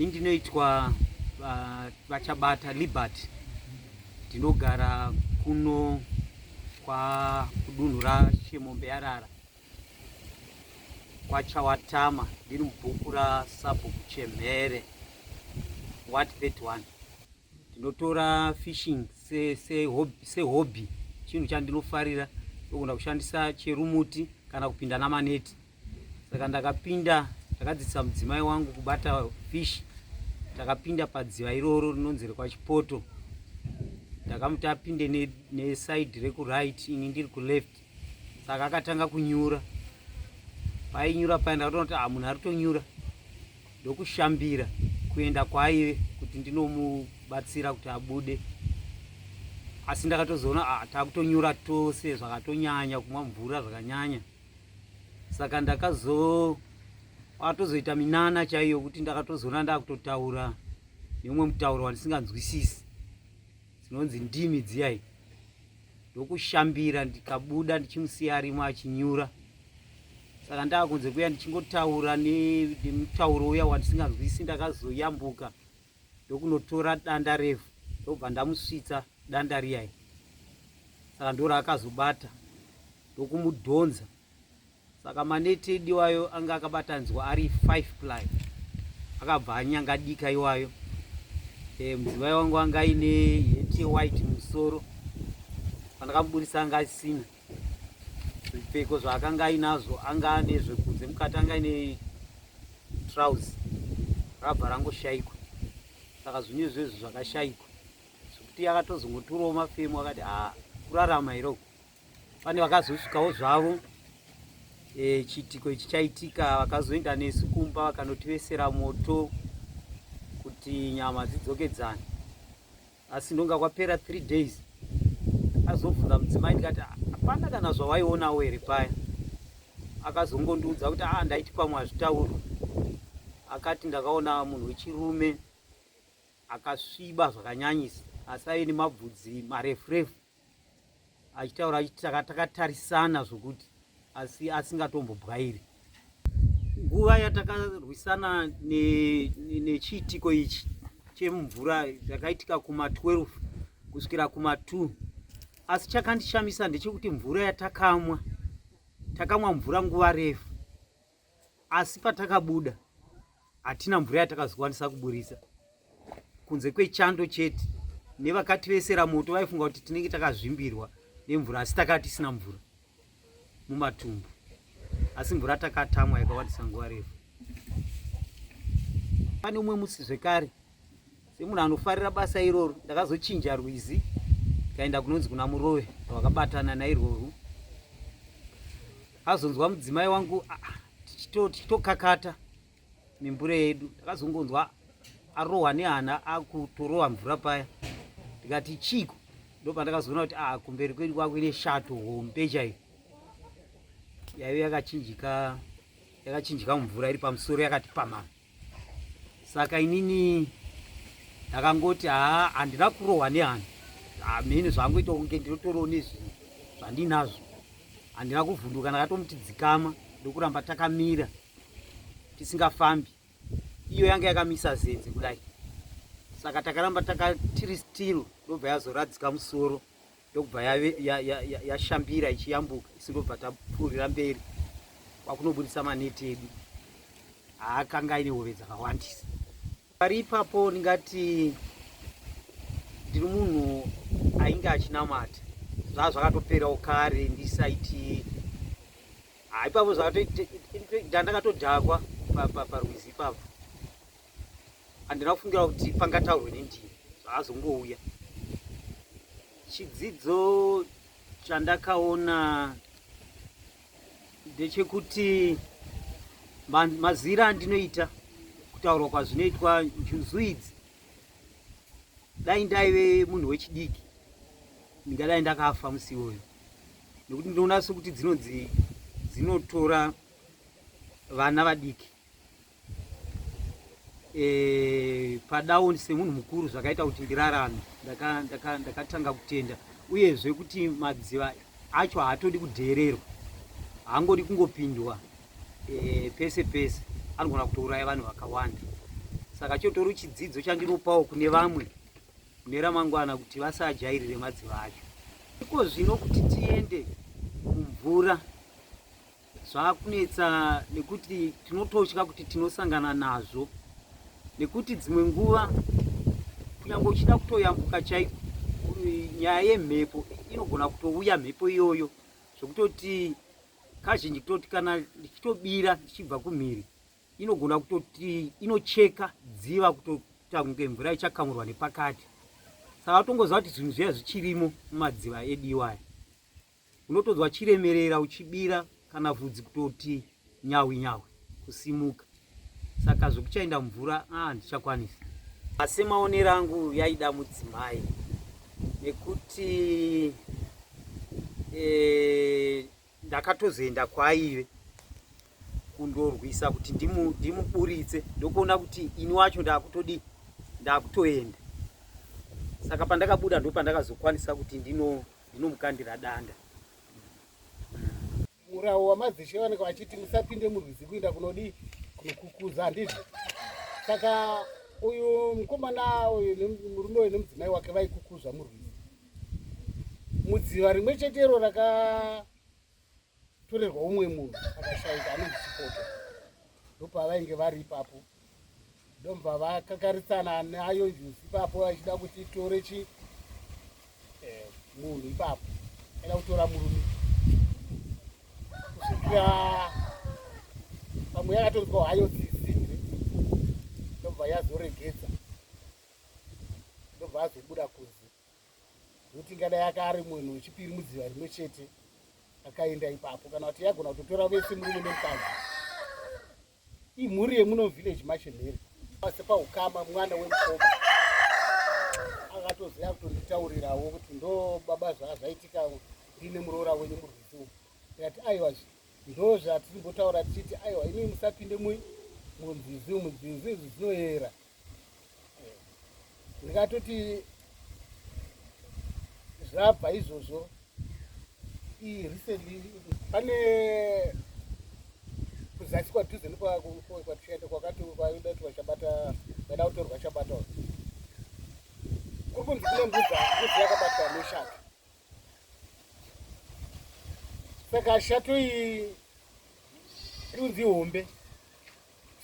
Ini ndinoitwa VaChabata Liberty, ndinogara kuno kwa kudunhu raShemombe Yarara kwaChawatama, ndiri mubhuku raSabhuku Chemhere, Ward 31. Ndinotora fishing sehobby, chinhu chandinofarira, ndogona kushandisa cherumuti kana kupinda namaneti. Saka ndakapinda, ndakadzidzisa mudzimai wangu kubata fish. Takapinda padziva iroro rinonzi rekwaChipoto. Ndakamuti apinde nesaidi rekuright, ini ndiri kuleft. Saka akatanga kunyura. Painyura paya ndakatoona kuti ah, munhu ari kutonyura, ndokushambira kuenda kwaaive kuti ndinomubatsira kuti abude. Asi ndakatozoona ah, takutonyura tose zvakatonyanya, kumwa mvura zvakanyanya. Saka ndakazo akatozoita minana chaiyo kuti ndakatozoona ndakutotaura neumwe mutauro wandisinganzwisisi, dzinonzi ndimi dziyai. Ndokushambira ndikabuda ndichimusiya arimo achinyura. Saka ndakunze kuya ndichingotaura nemutauro uya wandisinganzwisi, ndakazoyambuka ndokunotora danda refu, ndobva ndamusvitsa danda riyai. Saka ndoraakazobata ndokumudhonza. Saka maneti edu iwayo anga akabatanidzwa ari 5 ply, akabva anyangadika iwayo. Mudzimai wangu anga aine heti yewhite mumusoro, pandakamuburisa anga asina zvipfeko zvaakanga ainazvo, anga ane zvekunze, mukati anga aine trouse, rakabva rangoshaikwa. Saka zvinhu izvezvi zvakashaikwa zvekuti akatozongotorawo mafemo akati ha, kurarama here uku? Pane vakazosvikawo zvavo chiitiko ichi chaitika, vakazoenda nesu kumba vakanotivesera moto kuti nyama dzidzokedzane. Asi ndonga kwapera 3 days azobvunza mudzimai, ndikati hapana kana zvawaionawo here paya? Akazongondiudza kuti a, ndaiti pamwe hazvitaurwi. Akati ndakaona munhu wechirume akasviba zvakanyanyisa, asi aine mabvudzi marefu refu, achitaura achiti takatarisana zvokuti asi asingatombobwairi. Nguva yatakarwisana nechiitiko ichi chemumvura zvakaitika kuma12 kusvikira kuma2. Asi chakandishamisa ndechekuti mvura yatakamwa, takamwa mvura nguva refu, asi patakabuda hatina mvura yatakazokwanisa kuburisa kunze kwechando chete. Nevakativesera moto vaifunga kuti tinenge takazvimbirwa nemvura, asi takati tisina mvura mumatumbu, asi mvura takatamwa yakawandisa nguva refu. Pane umwe musi zvekare, semunhu anofarira basa iroro, ndakazochinja rwizi ndikaenda kunonzi kuna Murove rwakabatana nairworwu. Azonzwa mudzimai wangu tichitokakata mimbure yedu, ndakazongonzwa arohwa nehana, akutorohwa mvura paya. Ndikati chiko? Ndopandakazoona kuti ah, kumberi kwedu kwakuine shato hombe chaiyo yaive yakachinjika, yakachinjika mumvura iri pamusoro yakati pamama. Saka inini ndakangoti haa, handina kurohwa nehana, hamene zvangoita kunge ndinotorewo nezvinhu zvandinazvo. Handina kuvhunduka, ndakatomuti dzikama, ndokuramba takamira tisingafambi. Iyo yanga yakamisa zenze kudai, saka takaramba tiri still, ndobva yazoradzika musoro, ndokubva yashambira ichiyambuka. Isu ndobva tapfuurira mberi kwakunobudisa maneti edu haakanga aine hove dzakawandisa. Pari ipapo ndingati ndiri munhu ainge achinamata, zvaa zvakatoperawo kare ndisaiti ipapo ndakatodhakwa parwizi ipapo. Handina kufungira kuti pangataurwe nendimi, zvaazongouya. Chidzidzo chandakaona ndechekuti mazira andinoita kutaurwa kwazvinoitwa njuzu idzi, dai ndaive munhu wechidiki ndingadai ndakafa musi iwoyo, nekuti ndinoona sekuti dzinonzi dzinotora vana vadiki. Padawo semunhu mukuru zvakaita kuti ndirarame, ndakatanga kutenda uyezve kuti madziva acho haatodi kudheererwa, haangodi kungopindwa pese pese, anogona kutouraya vanhu vakawanda. Saka chotori chidzidzo chandinopawo kune vamwe mune ramangwana kuti vasajairire madziva acho. Iko zvino kuti tiende mumvura zvakunetsa nekuti tinototya kuti tinosangana nazvo nekuti dzimwe nguva kunyange uchida kutoyambuka chaiko nyaya yemhepo inogona kutouya mhepo iyoyo zvekutoti kazhinji kutoti kana ndichitobira ndichibva kumhiri inogona kutoti inocheka dziva kutoita kunge mvura ichakamurwa nepakati saka tongoziva kuti zvinhu zviya zvichirimo mumadziva edu iwaya unotonzwa chiremerera uchibira kana vhudzi kutoti nyawi nyawi kusimuka saka zvekuchaenda mvura ah handichakwanisi asi maonero angu yaida mudzimai nekuti e, ndakatozoenda kwaaive kundorwisa kuti ndimuburitse ndokuona kuti ini wacho ndakutodii ndakutoenda saka pandakabuda ndopandakazokwanisa kuti ndinomukandira danda. Murawo wamadzishe vanenge vachiti musapinde murwizi kuinda kunodii kunokukuza handizvo saka uyu mukomana uyu murume uyu nemudzimai wake vaikukuza murwizi mudziva rimwe chetero rakatorerwa umwe munhu akashaika anonzi chipoto ndopavainge vari ipapo ndobva vakakaritsana nayo njuzi ipapo vachida kuti itore chi eh, munhu ipapo aida kutora murume kusvikira pamwe yakatonzwa hayo tsitsi ndobva yazoregedza ndobva azobuda kunze nokuti ingadai aka ari munhu wechipiri mudziva rimwe chete akaenda ipapo kana kuti yagona kutotora vese murume nemukadzi imhuri yemuno village machemhere pasi paukama mwana wemukoma akatoziva kutonditaurirawo kuti ndo baba zvazvaitika ndine muroora wenyu murwizi umu ndikati aiwa ndo zvatirimbotaura tichiti aiwa imi musapinde munzizi umu nzizi idzi dzinoyera ndikatoti zvabva izvozvo iyi recently pane kuzasi kwadhuze nekwatichaenda kwakati kwaida kuti vachabata vaida kutorwa chabata kuri kunzi kune mbudzi mbudzi yakabatwa neshato saka shato iyi iri kunzi ihombe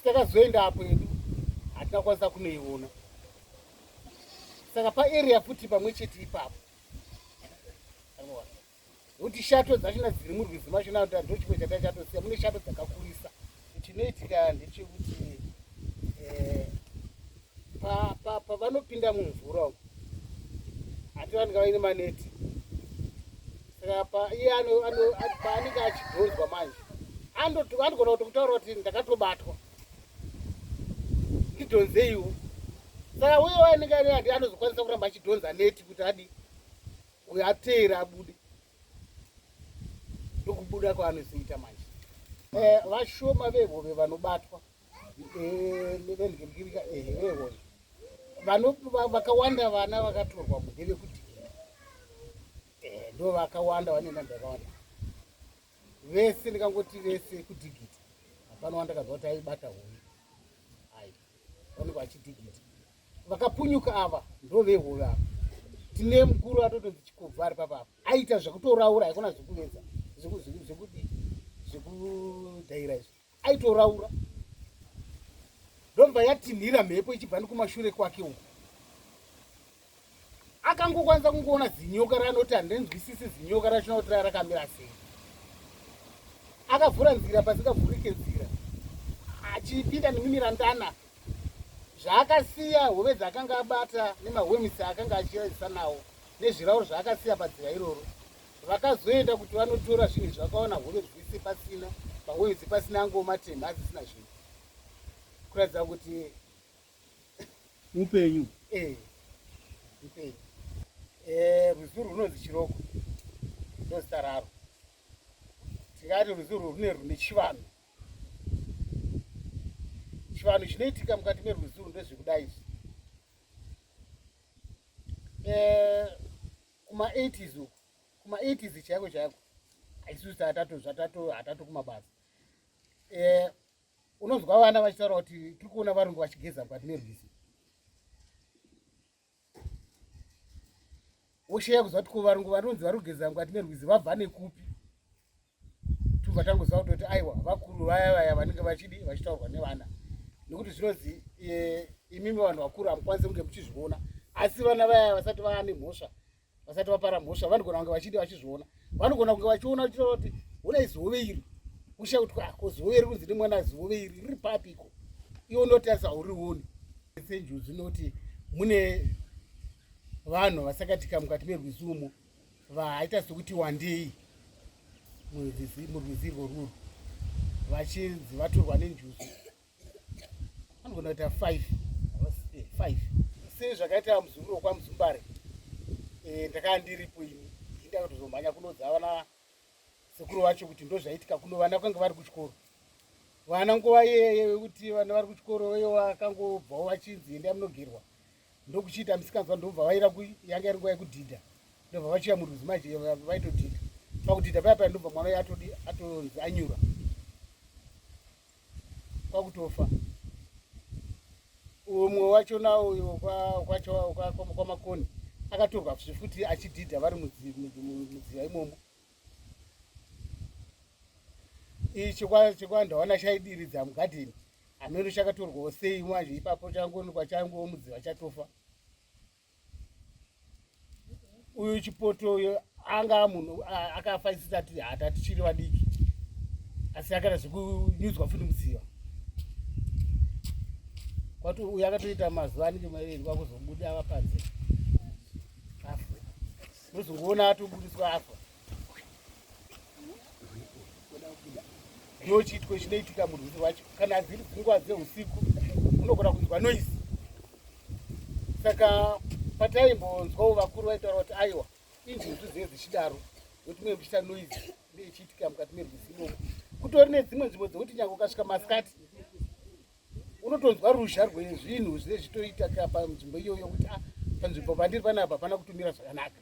Takazoenda apo edu hatina kwanisa kunoiona saka paarea futi pamwe chete ipapo nokuti shato dzachona dziri murwizi machona ndochimwe chata chatosiya mune shato dzakakurisa chinoitika ndechekuti eh, pavanopinda mumvura umu hati vanenge vaine maneti saka iye paanenge achidhonzwa manje anogona kutokutaura kuti ndakatobatwa ndidhonzeiwo saka uye waanenge ane anozokwanisa kuramba achidhonza neti kuti adi uyo ateere abude ndokubuda kwaanozoita manje eh, vashoma vehove vanobatwa eh, venhingirika eh, vehove vakawanda vana vakatorwa ndevekudhikira Eh, ndo vakawanda vane nhamba yakawanda vese ndikangoti vese kudhigita hapana wandakazwa kuti aibata hove ai vanenge vachidhigita vakapunyuka ava ndo vehove ava tine mukuru atotonzi chikobvu ari papa apa aita zvekutoraura haikona zvekuveza zvekudii zvekudhaira izvi aitoraura ndobva yatinhira mhepo ichibva nekumashure kwake uku akangokwanisa kungoona zinyoka raanoti handinzwisisi zinyoka rachona kuti rakamira sei akavhura nzira pasingavhurike nzira achipinda nemimirandana zvaakasiya hove dzaakanga abata nemahwemisi aakanga achiisa nawo nezvirauro zvaakasiya padziva iroro vakazoenda kuti vanotora zvinhu izvi vakaona hove dzese pasina mahwemisi pasina angoma matema asisina zvinhu kuratidza kuti upenyu eh upenyu eh rwizi runonzi chiroko ndozita raro tingati rwizi urwu rune rune chivanhu chivanhu chinoitika mukati merwizi urwu ndezvekudai izvi eh kuma 80s uku kuma 80s chaiko chaiko isusu tatatozva tato hatato kumabasa eh. Unonzwa vana vachitaura kuti tiri kuona varungu vachigeza mukati merwizi. Wosheya kuziva kuti ko varungu vanonzi vari kugeza mukati merwizi vabva nekupi? Tobva tangoziva kutoti aiwa vakuru vaya vaya vanenge vachidi vachitaurwa nevana nekuti zvinonzi e, imimi vanhu vakuru hamukwanisi kunge muchizviona asi vana vaya vasati vaane mhosva vasati vapara mhosva vanogona kunge vachidi vachizviona vanogona kunge vachiona vachitaura kuti honai zihove iri usha kuti ah, ko zihove iri kunzi nemwana zihove iri riri papiko iwe unotarisa haurioni senjuzu inoti mune vanhu vasakatika mukati merwizi umo vaita sekuti wandei murwizi irworuru vachinzi vatorwa nenjuzu anogona kuita five eh, five sezvakaita muzukuru wekwamuzumbare eh, ndakaa ndiripo ini ndakatozomhanya kunodza vana sekuru vacho kuti ndozvaitika kuno vana kwange vari kuchikoro vana nguva iyeye yekuti vana vari kuchikoro iyo vakangobvawo vachinzi endai munogerwa ndokuchiita misikanzwa ndobva vaira yanga iri nguva yekudhidha ndobva vachiya murwizi manje vaitodhidha pakudhidha paya paya ndobva mwana uyo atodi atonzi anyura kwakutofa umwe wachona uyo kwamakoni akatorwa zvefuti achidhidha vari mudziva imomo ichi chekwandawana chaidiridza mugadheni hameno chakatorwawo sei manje ipapo changoonekwa changowo mudziva chatofa uyu chipoto uyu anga munhu akafa isu tati hata tichiri vadiki asi akaita zvekunyudzwa futi mudziva kwati uyu akatoita mazuva anenge maviri kwakuzobuda ava panze afa ndozongoona atobudiswa afa ndo chiitiko chinoitika murwizi rwacho kana dziri dzinguva dzeusiku unogona kunzwa noise saka pataimbonzwawo vakuru vaitaura kuti aiwa injuzu dzinge dzichidaro nokuti munenge muchiita noise inenge ichiitika mukati merwizi imomo kutori nedzimwe nzvimbo dzekuti nyange ukasvika masikati unotonzwa ruzha rwezvinhu zvinenge zvichitoita panzvimbo iyoyo kuti ah, panzvimbo pandiri panapa hapana kutumira zvakanaka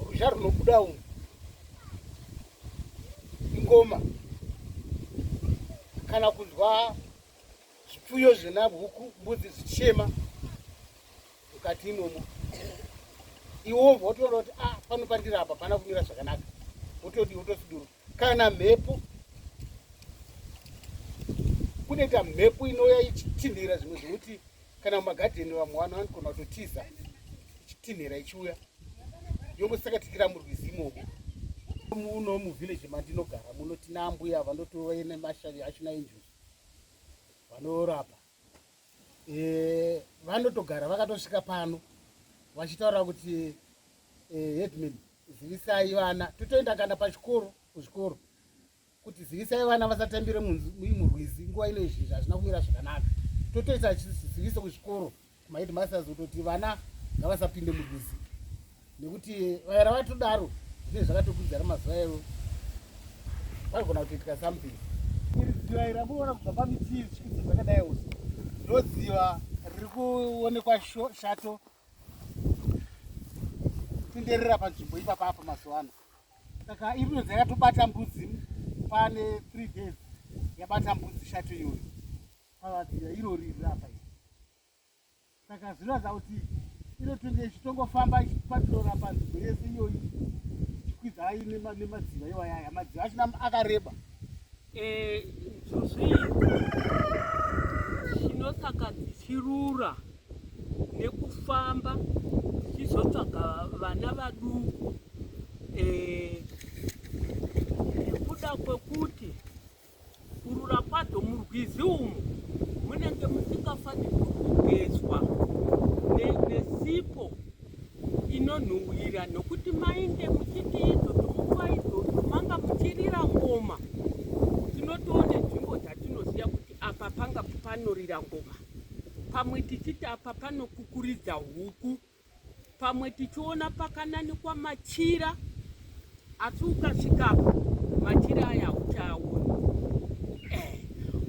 Ruzha runobuda umu ingoma kana kunzwa zvipfuyo zvina huku mbudzi zvichema mukati imomo iwe wobva wotoona kuti ah pano pandiri apa pana kumira zvakanaka wotodii wotosudurwa kana mhepo kunoita mhepo inouya ichitinhira zvimwe zvekuti kana mumagadheni vamwe vanhu vanogona kutotiza ichitinhira ichiuya yongosakatikira murwizi imomo muno muvillage mandinogara muno tina ambuya vanotova nemashavi achona enjuzu vanorapa e, vanotogara vakatosvika pano vachitaura kuti e, headman zivisai vana totoenda kana pachikoro kuzvikoro kuti zivisai vana vasatambire murwizi nguva ino izvi hazvina kumira zvakanaka totoisa ziviso kuzvikoro kumaheadmasters kutoti vana ngavasapinde murwizi nekuti vaira vatodaro zvinenge zvakatokudzana mazuva ero vanogona kutoitika something iri dziva iri ramunoona kubva pamiti iri zvichikwidza zvakadai usi ndodziva riri kuonekwa shato tenderera panzvimbo ipapa apa mazuva ano saka iri inonzi yakatobata mbudzi pane three days yabata mbudzi shato iyoyo pavadziva irori riri apa iri saka zvinoratidza kuti inotonge ichitongofamba ichipatirora panzvimbo yese iyoyi ichikwidza nemadziva iwayaya madziva achina akareba eh, njuzu idzi chinosaka dzichirura nekufamba dzichizotsvaga vana vaduku eh, nekuda kwekuti Kurura kwadzo murwizi umu munenge musingafanirwi kugezwa nesipo inonhuhwira nokuti mainge muchiti idzodzo munguva idzodzo manga muchirira ngoma. Tinotoone nzvimbo dzatinoziva kuti apa panga panorira ngoma, pamwe tichiti apa panokukuridza huku. pamwe tichiona pakananikwa machira asi ukasvikapo machira aya hauchaaoni eh,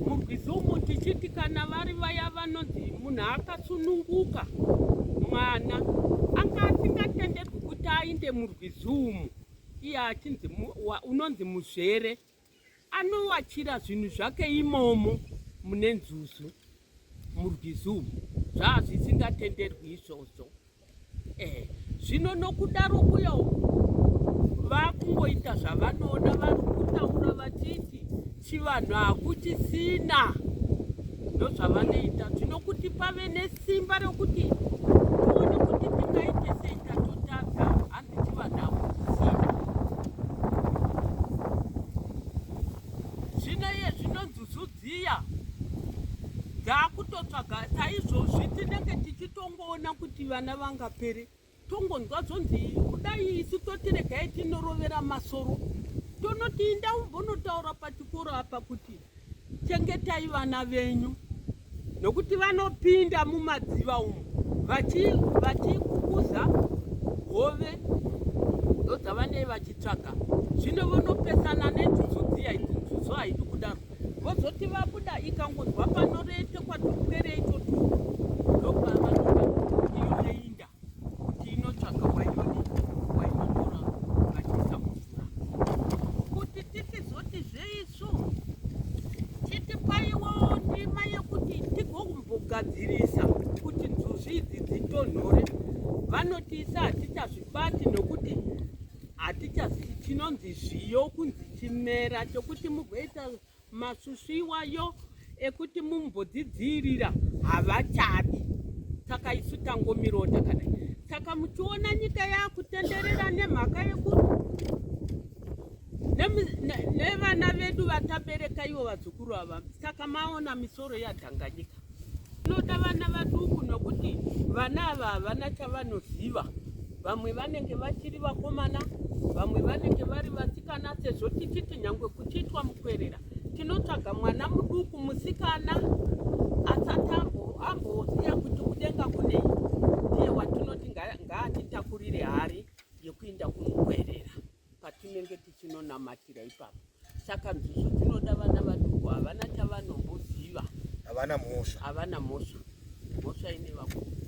murwizi umu tichiti kana vari vaya vanonzi munhu akasununguka mwana anga asingatenderwi kuti ainde murwizi umu iye achinzi unonzi muzvere anowachira zvinhu zvake imomo mune nzuzu murwizi umu zvazvisingatenderwi izvozvo eh, zvino nokudaro kuya uku vakungoita zvavanoda vari kutaura vachiti chivanhu hakuchisina ndozvavanoita zvino kuti pave nesimba rekuti tione kuti tingaite sei tatotadza hanzi chivanhu hakuchisina zvino iye zvino nzuzu dziya dzakutotsvaga saizvozvi tinenge tichitongoona kuti vana vangapere tongonzwa zvonzi kudai isu toti regai tinorovera masoro tonoti inda umbonotaura pachikoro apa kuti chengetai vana venyu nokuti vanopinda mumadziva umu vachikukuza hove ndodzavanei vachitsvaga zvino vonopesana nenjuzu dziya idzi njuzu haidi kudaro vozoti vabuda ikangonzwa panorete kwatopwere itotu ndopavanoda iyo yeinda kuti inotsvaga wainodi wainotora vachiisa mumvura kuti tichizoti zveisu chitipaiwo ndima yekuti tigokumbogadzirisa kuti nzuzu idzi dzitonhore vanotiisa hatichazvibati nokuti hatichazivi chinonzi zviyo kunzi chimera chokuti mugoita Masvusvu iwayo ekuti mumbodzidziirira havachadi saka isu tangomirawo takadai saka muchiona nyika yakutenderera nemhaka yekuti nevana vedu vatabereka ivo vazukuru ava saka maona misoro yadhanganyika Tinoda vana vaduku nokuti vana ava havana chavanoziva. Vamwe vanenge vachiri vakomana, vamwe vanenge vari vasikana sezvo tichiti nyangwe kuchiitwa mukwerera tinotsvaga mwana muduku musikana asati amboziva kuti kudenga kunei, ndiye watinoti ngaatitakurire hari yekuinda kumukwerera patinenge tichinonamatira ipapo. Saka nzuzu dzinoda vana vaduku havana chavanomboziva. Havana mhosva. Havana mhosva. Mhosva ine vakuru.